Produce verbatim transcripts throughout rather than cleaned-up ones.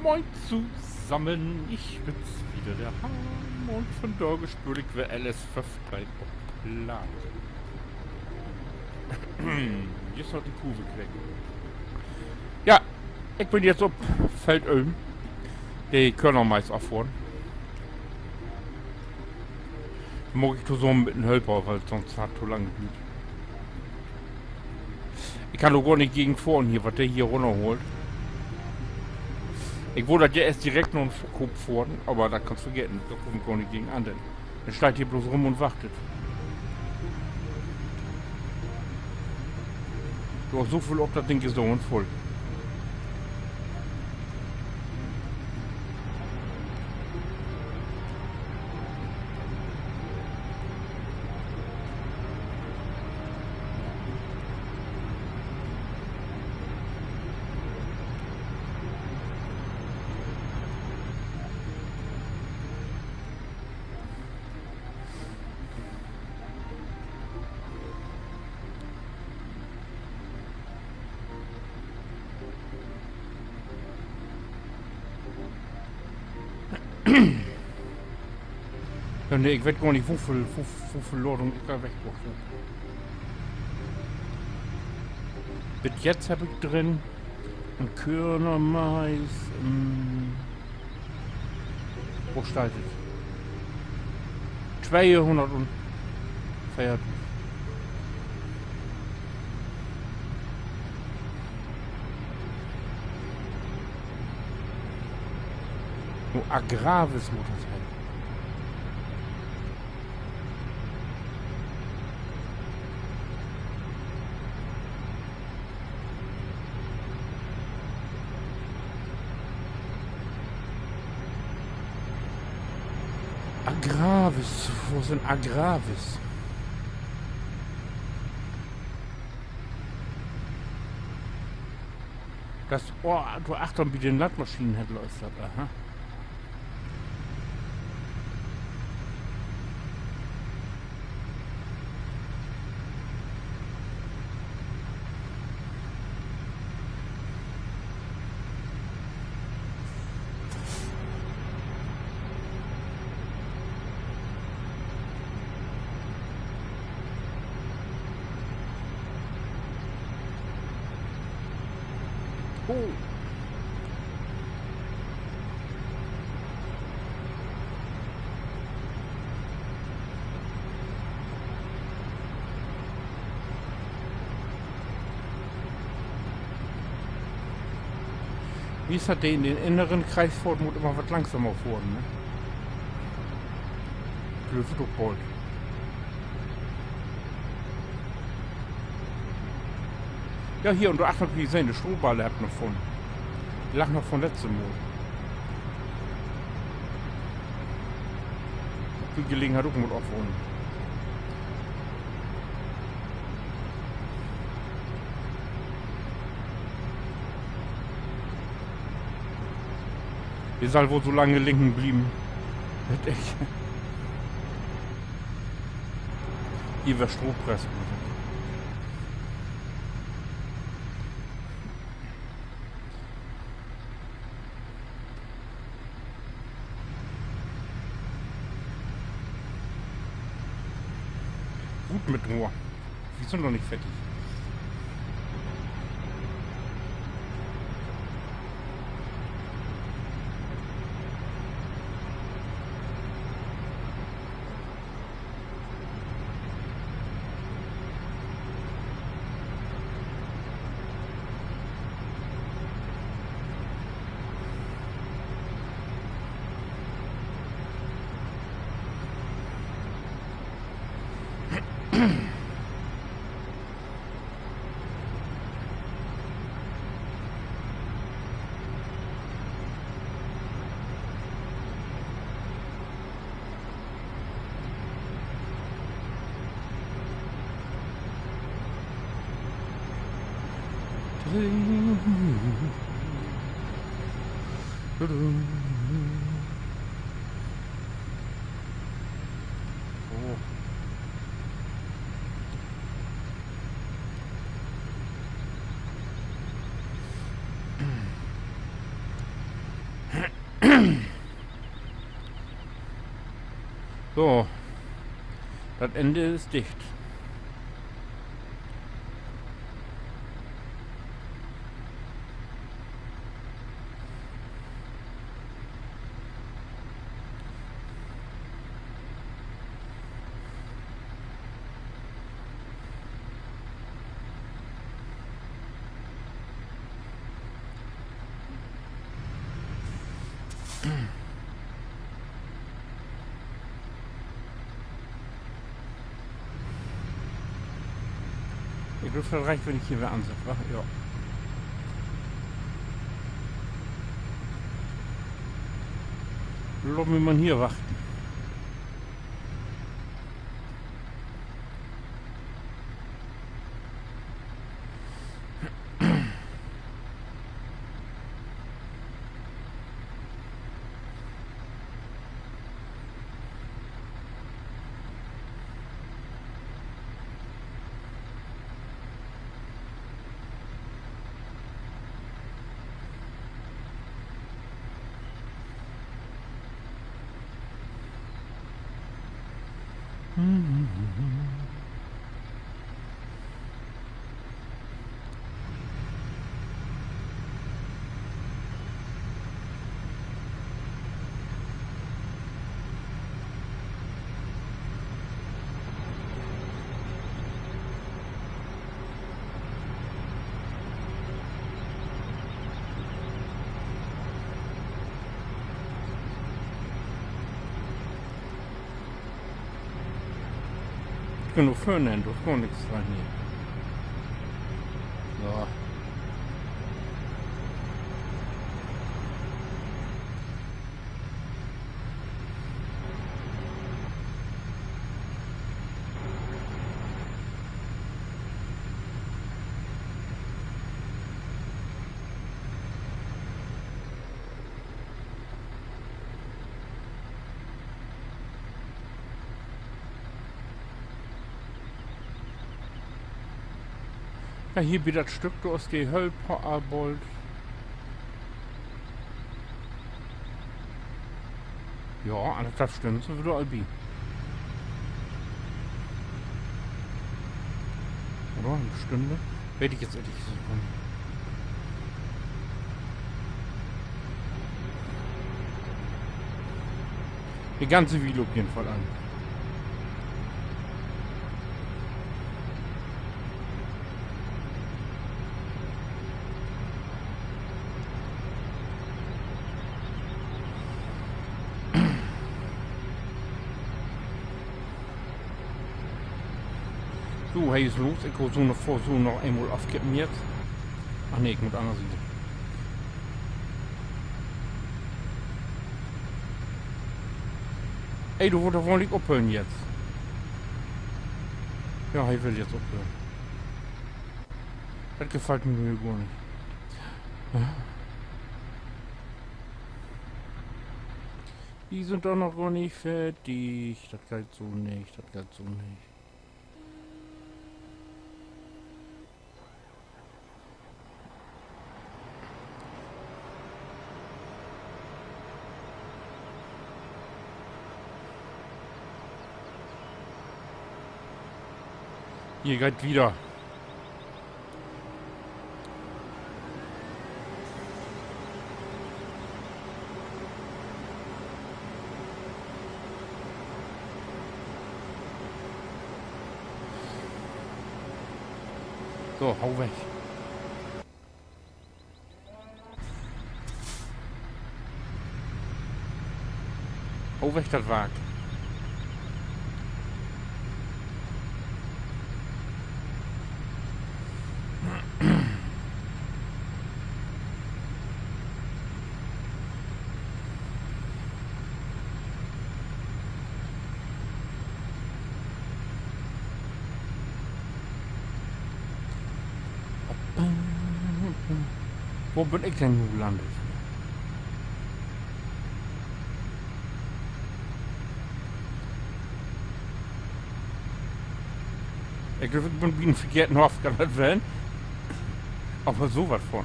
Moin tosamen, ik bün weer de Harm un vandage spööl ik weer L S föffteihn op Platt. Jüst noch de Kurv kregen. Ja, ik bün jetzt op Feldöhm. De Körnermais affohren. Maak ik tosamen mit en Hölper, wiel sonst dat to lang düürt. Ik kann ok gor nich gegen fohren hier, wat de hier rünnerhaalt. Ik wull dat ja eerst direkt na'n Verkoop fohren, aver dat kannst vergeten, dor kumm ik gor nich gegen an, denn he steiht hier bloots rüm un wachtet. Dor is so veel op, dat Ding is dor vull. Ja, nee, ik weet gor nich, woveel, wo-, woveel Ladung ik dor wegbrocht heff. Bit jetzt heff ik drin en Körnermais, ähm, wo steiht dat? Tweehunnertveertig. Nu, Agravis mutt dat ween. Agravis, wo is denn Agravis? Dat, oh, dor achtern bi den Landmaschinenhändler is dat, aha. Oh. Wo is dat, de in den inneren Kreis fohrt, mutt immer wat langsamer fohren, ne? Ik glööv, dat ok bold. Ja, hier un dor achtern, wi sehn, de Strohballe hebb ik noch funnen. De lagg noch vun letzte Mal. De Gelegenheit ok mal afholen. De sall woll so lange liggen blieven. Dat ik hier weer Strohpress. Goot mit Rohr. Wi sünd noch nich fertig. So, dat Ende is dicht. Ik glööv, dat reckt, wenn ik hier weer ansett, wa? Ja. Laat mi man hier wachten. Ik bün nu vörn, dor is gor nix dran hier. Ja. Ja, hier bi dat Stück, dor is de Höll po-, äh, bold. Ja, annerthalf Stünnen sünd wi dor al bi. Oder? En Stünn? Weet ik nu egentlich nich. De ganze Wiel op jeden Fall an. So, he is los. Ik wull so noch, so noch eenmal afkippen nu. Ach nee, ik mutt anner Siet. Ey, du wullt doch woll nich ophören nu. Ja, he will nu ophören. Dat gefallt mi nu gor nich. Wi sünd doch noch gor nich fardig. Dat geiht so nich, dat geiht so nich. Hier geiht wieder. So, hau weg. Hau weg, dat Wark. Wo bün ik denn nu landt? Ik glööv, ik bün bi en verkehrten Hoff, kann dat ween? Aver so wat vun.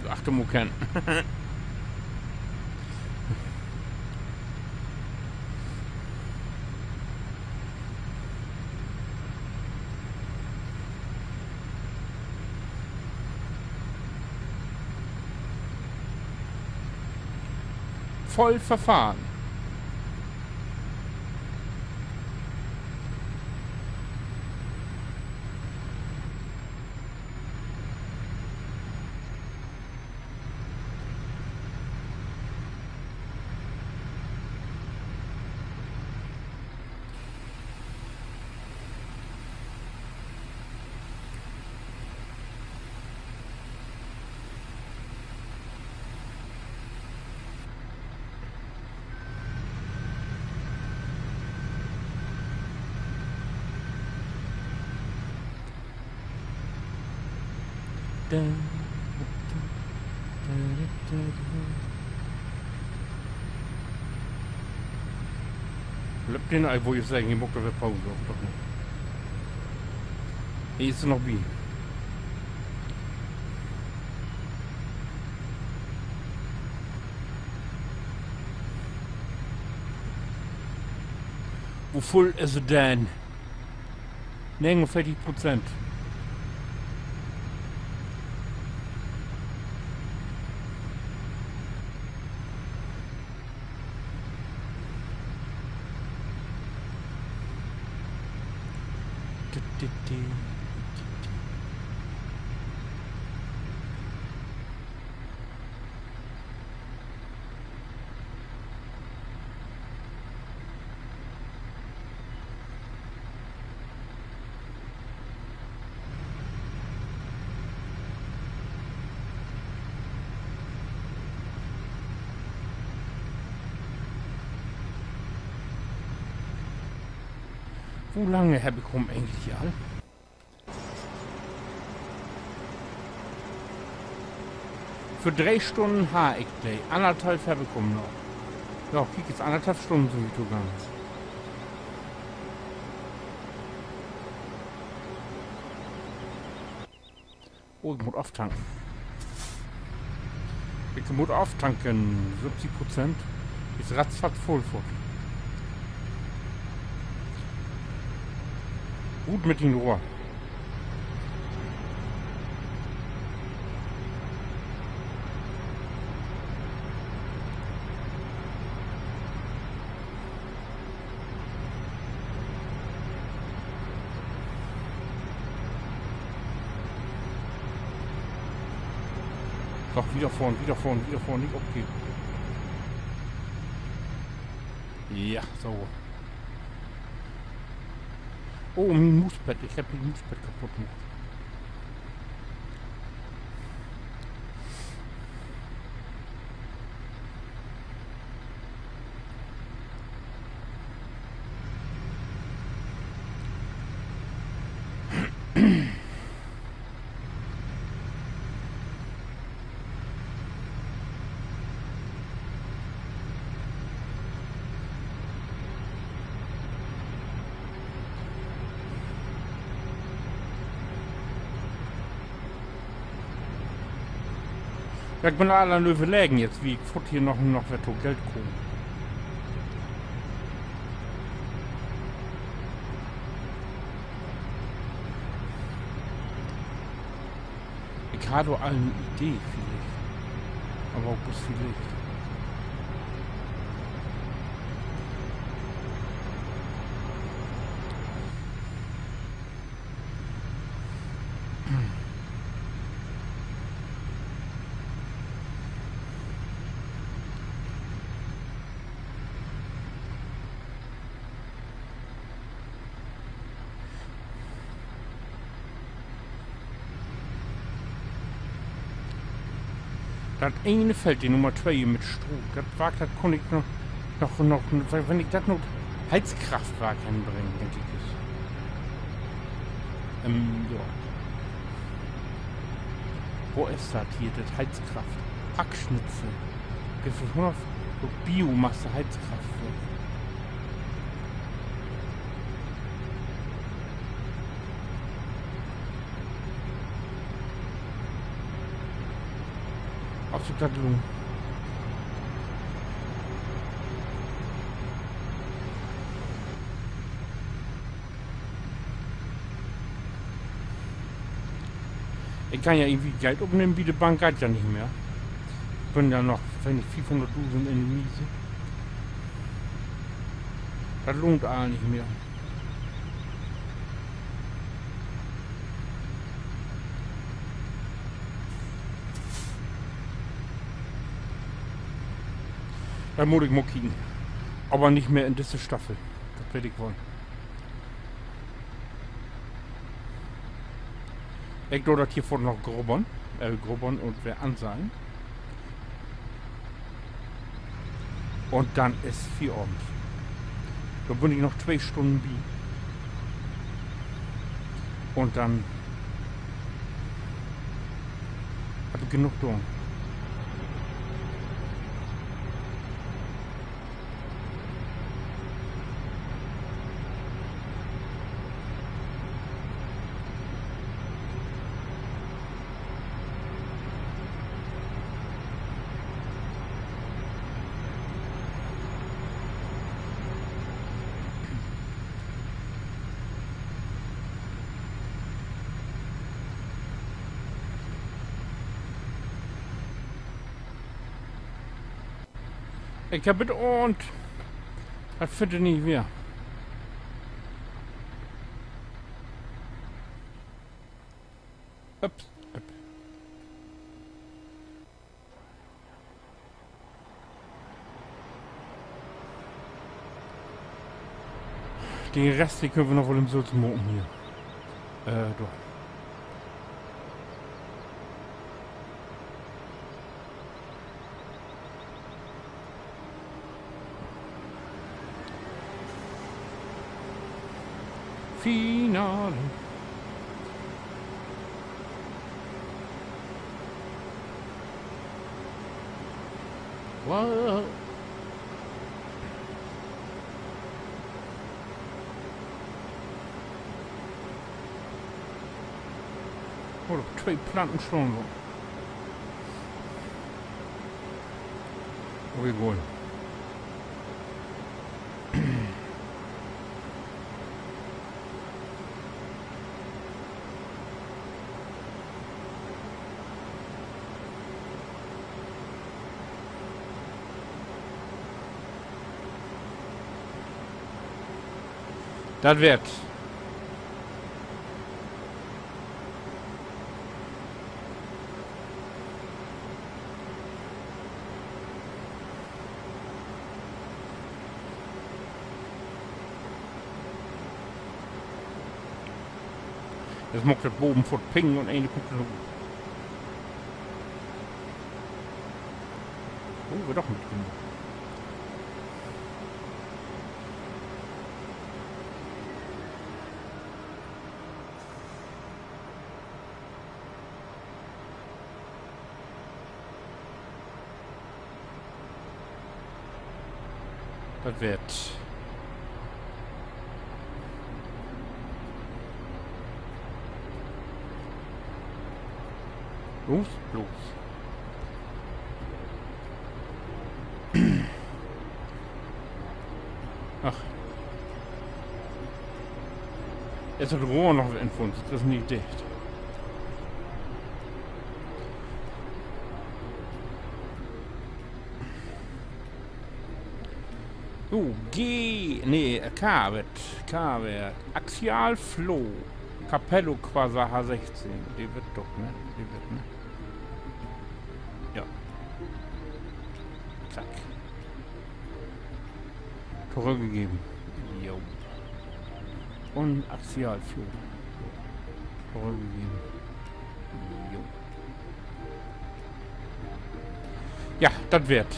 Achter mal kennen. Voll verfahren. Löppt denn al, wull ik seggen, ik maak dor weer Pause, of doch nich? He is dor noch bi. Wo vull is he denn? Negenunveertig Prozent. Wo lange hebb ik hum egentlich al? För dree Stunnen harr ik de, annerthalf hebb ik hum noch. Ja, kiek, is annerthalf Stunnen sünd wi togang. Oh, ik mutt aftanken. Ik mutt aftanken. Söventig Prozent. Is ratzfatz vull foort. Rut mit den Rohr. Doch, wieder fohren, wieder fohren, wieder fohren, nich opgeven. Ja, so. Oh, mien Muusbett. Ik hebb mien Muusbett kaputt maakt. Ja, ik bün al an överleggen jetzt, wo ik foort hier noch, noch wat to Geld kaam. Ik harr doch al en Idee villicht. Aver ok bloots villicht. Dat ene Feld, de Nummer twee mit Stroh, dat Wark, dat kunn ik noch, noch, noch, wenn ik dat noch Heizkraftwark henbring, denk ik, is, ähm, ja. Wo is dat hier, dat Heizkraft-, Hackschnitzel? Gifft dat noch Biomasse, Heizkraftwerk? Of sik dat lohnt. Ik kann ja irgendwie Geld opnehmen bi de Bank, geiht ja nich mehr. Bün ja noch, wenn ik, fiefhunnertdusend in de Miese. Dat lohnt all nich mehr. Denn mutt ik mal kieken. Aver nich mehr in disse Staffel. Dat weet ik woll. Ik do dat hier foort noch grubbern, äh, grubbern un weer anseihen. Un denn is Fieravend. Dor bün ik noch twee Stunnen bi. Un denn heff ik genoog doon. Ik heff bet ahnt. Dat finnt he nich weer. Ups, up. Den Rest, den köönt wi noch woll in Sülz maken hier. Äh, dor. Finale. Wow. Oh, twee Planten stahn dor. Oh, egal. Dat warrt. Nu maakt dat baven foorts Ping un een kummt dor rut. Oh, weer doch mit drin. Dat warrt. Los, los. Ach. Is dat Rohr noch in Funz? Dat is nich dicht. So, G, nee, K warrt, K warrt. Axialfloh. Capello Quasar H sechzehn. De warrt doch, ne? De warrt, ne? Ja. Zack. Torüggegeben. Jo. Un Axialfloh. Torüggegeben. Jo. Ja, dat warrt.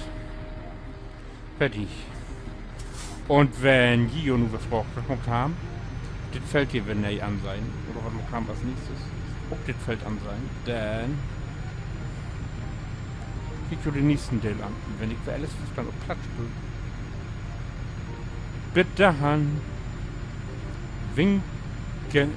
Fertig. Un wenn ji jo nu weer fraagt, wat maakt wi, dit Feld hier weer nee ansehn, oder wat maakt wi as nächstes? Ok dit Feld ansehn, denn kiekt jo den nächsten Deel an. Wenn ik weer allens verstahn op Platt speel. Bit dorhen. Winke.